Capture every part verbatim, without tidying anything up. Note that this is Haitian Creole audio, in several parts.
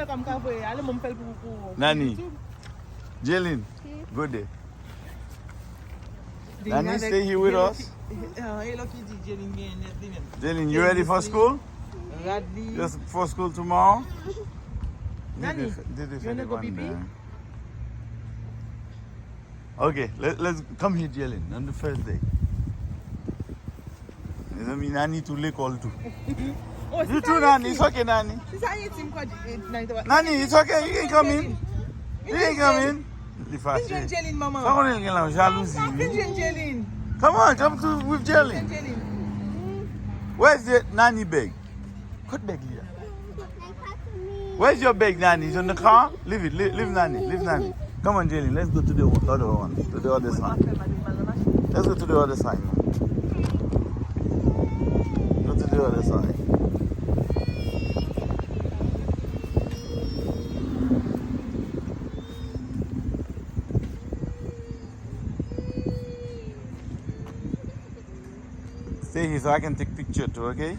Sa m ka voye ale, mwen m fè l pou, pou, pou Nani. YouTube. Jelin, go there. Nani, stay here with us. Jelin, Jelin, you ready for school? Radley. Yes, for school tomorrow? Nani, you wanna go pee pee? Ok, let, let's come here, Jelin, on the first day. Mezanmi, Nani tou lekòl tou. Oh, you too, Nani. It's okay, Nani. Si sa entim kò di, eh, Nani te Nani, it's okay, you can come in. You can come in. Li fache. Vin jwenn Jelin, manman. Sa konnen l gen la jalouzi. Vin jwenn Jelin. Come on, come to with Jelin. Vin jwenn Jelin. Where's the Nani bag? Kot bag li a? Where's your bag, Nani? It's in the car? Leave it. Leave, leave Nani. Leave Nani. Come on, Jelin. Let's go to the other one. To the other side. Let's go to the other side, man. Go to the other side. Stay here so I can take picture too, okay?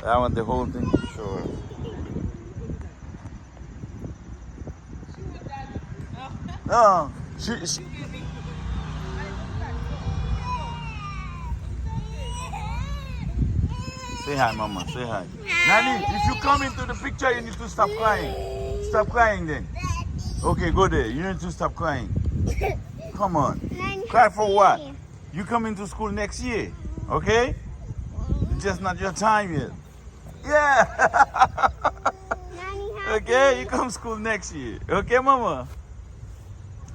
I want the whole thing to show her. No, she, she... Say hi, mama. Say hi. Nani, if you come into the picture, you need to stop crying. Stop crying then. Okay, go there. You need to stop crying. Come on. Cry for what? You coming to school next year, okay? It's just not your time yet. Yeah. Okay, you come school next year. Okay, mama?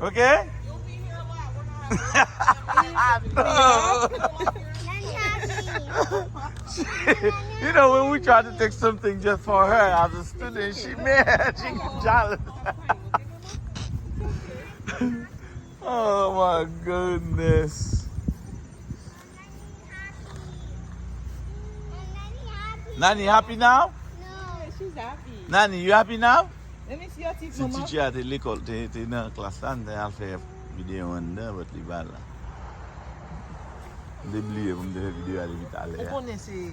Okay? No. You know, when we try to take something just for her as a student, she mad, she get jealous. Oh my goodness. Nani happy now? No, she's happy. Nani, you happy now? Let me see your teeth, mama. Ti teacher a te lekòl, te, te nan klas la, m te al fè videyo anndan, but li pa la. M te bliye pou m te fè videyo a depi talè a. Ou konnen se,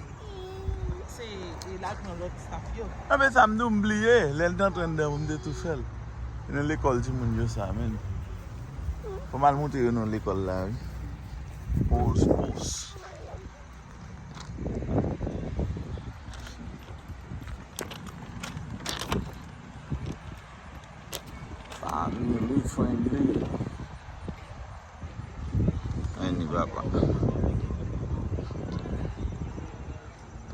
se, e, lajan lòt staff yo. Anben sa m di w m bliye, lè l t antre anndan pou m te tou fè l. E nan lekòl timoun yo sa, menm. Fò m al montre yo nan lekòl la, wi. Pause, pause. Family friendly. Anni papa.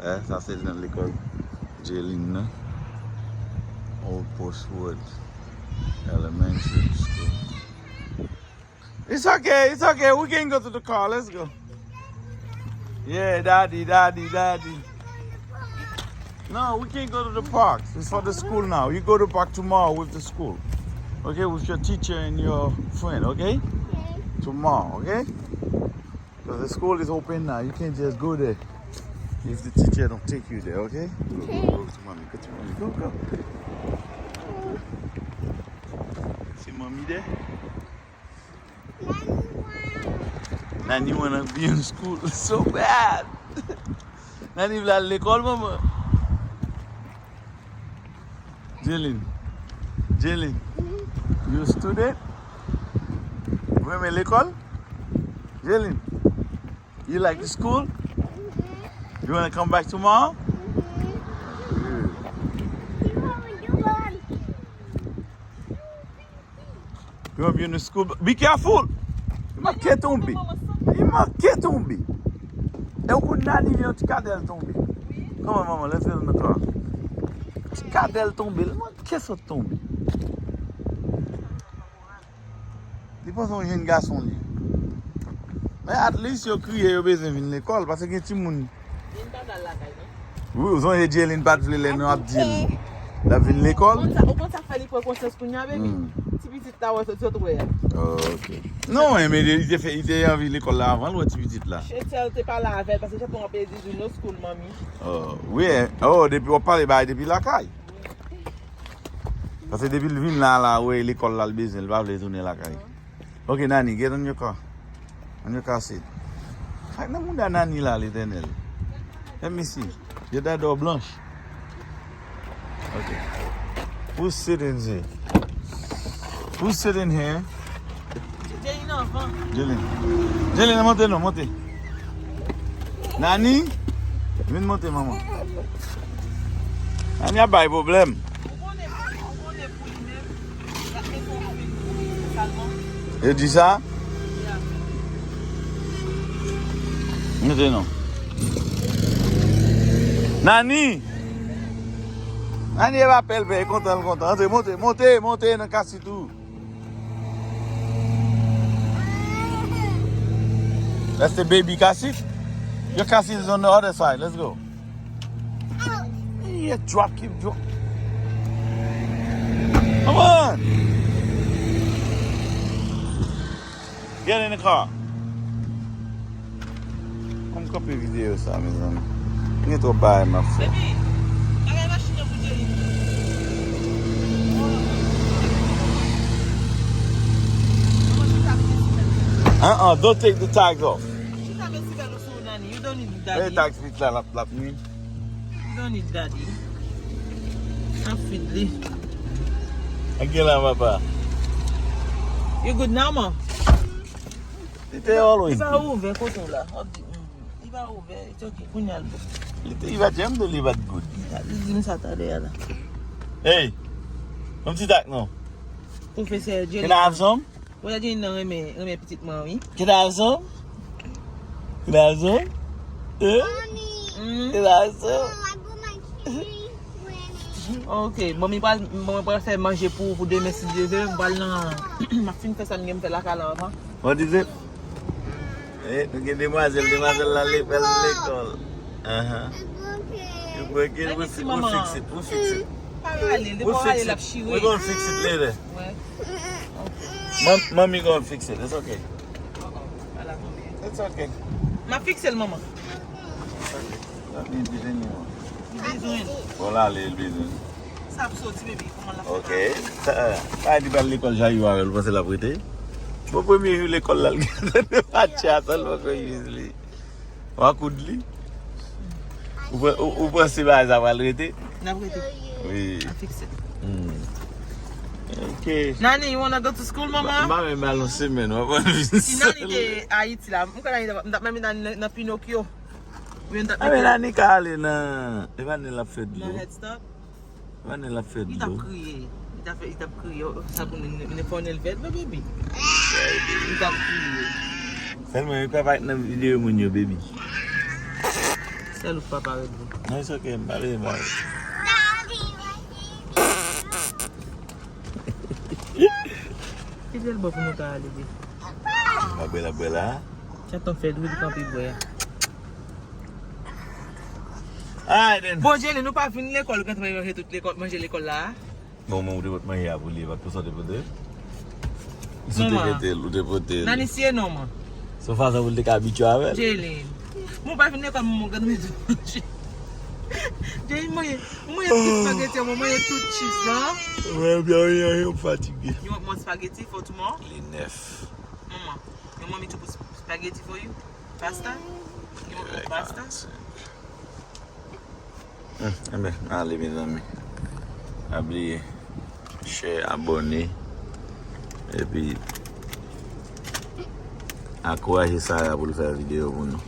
Eh, sa se nan lekòl Jelin nan. Old Post Road Elementary School. It's okay, it's okay. We can go to the car. Let's go. Yeah, daddy, daddy, daddy. No, we can't go to the park. It's for the school now. You go to park tomorrow with the school. Okay, with your teacher and your friend, okay? Tomorrow, okay? Because the school is open now. You can't just go there if the teacher don't take you there, okay? Go, go, go to mommy. Go to mommy. Go, go. See mommy there? Nani wanna be in school so bad. Nani vle al lekòl, manman. Jelin. Jelin. You a student? Ou renmen lekòl? Jelin. You like the school? You wanna come back tomorrow? Good. You wanna be in the school? Be careful! Li manke tonbe. Li manke tonbe. E ou konn Nani li yon ti kadèl tonbe. Come on, mama, let's get in the car. Ti kadèl tonbe. Li manke sot tonbe. Li panse yon jenn gason li ye. Men at least yo kriye yo bezwen vin lekòl, paske gen timoun. Wi, ou sonje Jelin pa t vle lè nou ap di l l ap vin lekòl. Ou konn sa, ou konn sa k fè li pran konsyans kounye a, baby? Hmm. Ti pitit la wè sot, sot wè a. Oh, ok. Non, men li te fè, li te anvi lekòl la avan l wè ti pitit la. Chantelle te pale avè l, paske Chantelle ap pede di no school, manmi. Oh, wi, eh. Oh, depi w ap pale bagay depi lakay. Paske depi l vin la, la, wè lekòl la l bezwen, l pa vle tounen lakay. Ok, Nani, get on your car. On your car seat. Sa k nan mouda Nani la, Letènèl? Let me see. Your dad door blanch. Ok. Who's sitting here? Who's sitting here? Jelin, Jelin, monte non, monte. Nani, vin monte, manman. Nani ap bay pwoblèm. Yo di sa? Monte non. Nani! Nani e pa pè l pè, e kontan l kontan. Antre, monte, monte, monte nan kasit ou. That's the baby car seat. Your car seat is on the other side. Let's go. Yeah, drop, keep drop. Come on. Get in the car. Ann kanpe videyo sa, mezanmi. Gen twòp bagay m ap fè. Baby, bagay machin nan pou Jelin. Manman, chita mete sipèl. Uh-uh, don't take the tags off. Chita mete sipèl ou sou Nani. You don't need daddy. Hey, tags fit la, l ap, l ap nwi. You don't need daddy. Ap feed li. Ak gen la, papa. You good now, ma? Li te always good. Li pa ouvè kote w la. W ap di, mm, li pa ouvè, it's okay, kounye a l bon. Li te, li pa janm di li pa t good. Li di m sa talè a la. Hey, yon ti tak non. Pwofesè Jelin. Can I have some? Pwofesè Jelin nan renmen, renmen pitit mwen, wi. Can I have some? Can I have some? Eh? Mm. Can I have some? Ok, manmi pral, manmi pral fè manje pou, pou demen si Dye vle. M pral nan, m ap fin fè sa m gen m fè lakay la anvan. What is it? Eh, nou gen demwazèl, demwazèl la li pral lekòl. Aha. You broke it, we fi-, we fix it, we fix it. Pa rale, depi w rale l ap chire. We gonna fix it later. Wè. Mom-, mommy gonna fix it, it's okay. It's okay. M ap fikse l, manman. Li bezwen. Bon, l ale, li bezwen. Sa ap soti, baby. Kòman l ap fè? Ok. Sa, pa di pral lekòl, Jayou avè l, ou panse l ap rete? Bon, premye jou lekòl la, l gen tande match a, sèlman ke use li. W a koud li? Ou pran, ou, ou panse bagay sa pral rete? L ap rete. Wi. L ap fikse. Hmm. Ok. Nani, you wanna go to school, mama? M pa menm al yon semèn, w ap vin sèl. Si Nani te Ayiti la, m kwè Nani t ap, m t ap menm Nani nan, nan Pinokyo. Oubyen m t ap mete Nani ka ale nan, e pa Nani l ap fè dlo. Nan Head Start? Vanèl ap fè dlo. Li t ap kriye. Li t ap fè, li t ap kriye. Sa pou nou, nou, nou fè yon elvè dlo, baby. Li t ap kriye. Sèlman, yo ka parèt nan videyo moun yo, baby. Sèl ou k pa parèt vre. Non, it's okay, m pale, m pale. Kite l bò pou nou ka ale, baby. L ap bwè, l ap bwè la. Chaton fè dlo, li kanpe bwè. Alright then. Bon, Jelin, nou pa vin lekòl, ou gentan manje tout lekòl, manje lekòl la a? Non, men ou te pot manje a pou li, e pa t pou sa w te pote l? Si w te mete l, ou te pote l. Nani siye non, man. Se yon fason pou l te ka abitye avè l. Jelin. Mwen pa vin lekòl, mwen gentan manje. Jelin, mwen, mwen tout spaghetti, mwen manje tout cheese la. Mwen byen, mwen fatige. You want more spaghetti for tomorrow? Li nèf. Manman, you want me to put spaghetti for you? Pasta? You want more pasta? Hmm, enben, ale, mezanmi. Pa bliye, share, abòne. Epi, ankouraje Sarah pou l fè videyo pou nou.